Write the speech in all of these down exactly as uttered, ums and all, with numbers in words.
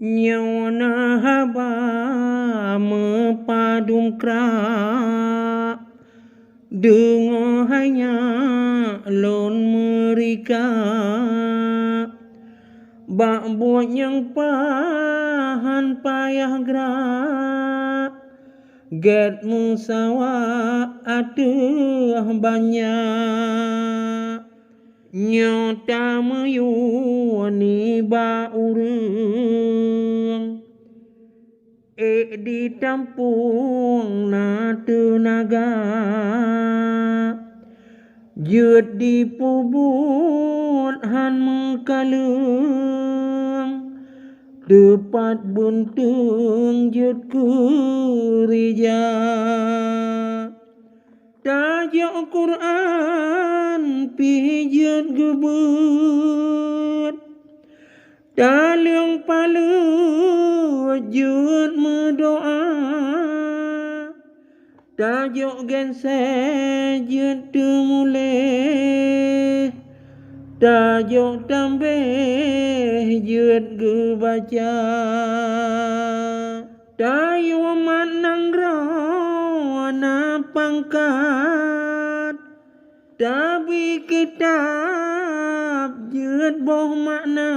Nyoe na haba meupadum krak, deungoe hai nyak lôn meurika. Bak buet nyang pahan payah grak, gét meusawa ateueh banyak. Nyoe tameuyue nibak ureuëng, ék di tampueng na teunaga. Jeuet dipeubuet han meukaleueng, teupat beunteueng jeuet keurija. Tajok Quran pih jeuet geubeuet, taleueng paleuet jeuet meudoá. Tajok genséh jeuet teumuléh, tajok tambéh jeuet geubaca. Tayue mat nanggroe na pangkat, tabi kitab jeuet boh makna.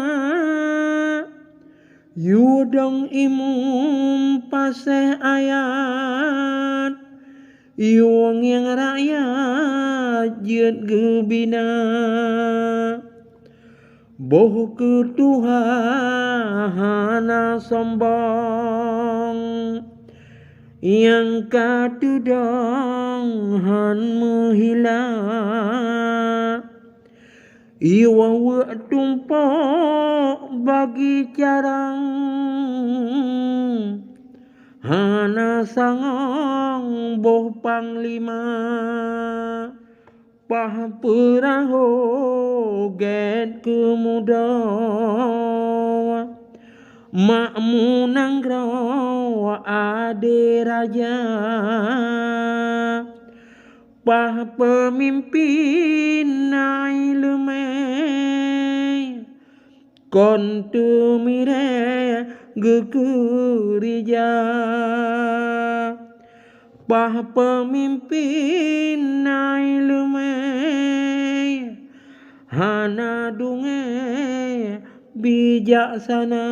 Yue dong imum paséh ayat, yue ngieng rakyat jeuet geubina. Boh keu tuha hana sombong, nyang ka teudong han meuhila. Iwa weuek tumpok bagi carang, hana sangong boh panglima. Paih peurahô gét keumudo, makmu nanggroe adé raja. Paih peumimpén na iéleumé, kon teumirée geukeurija. Paih peumimpén na iéleumé, hana dungée bijaksana.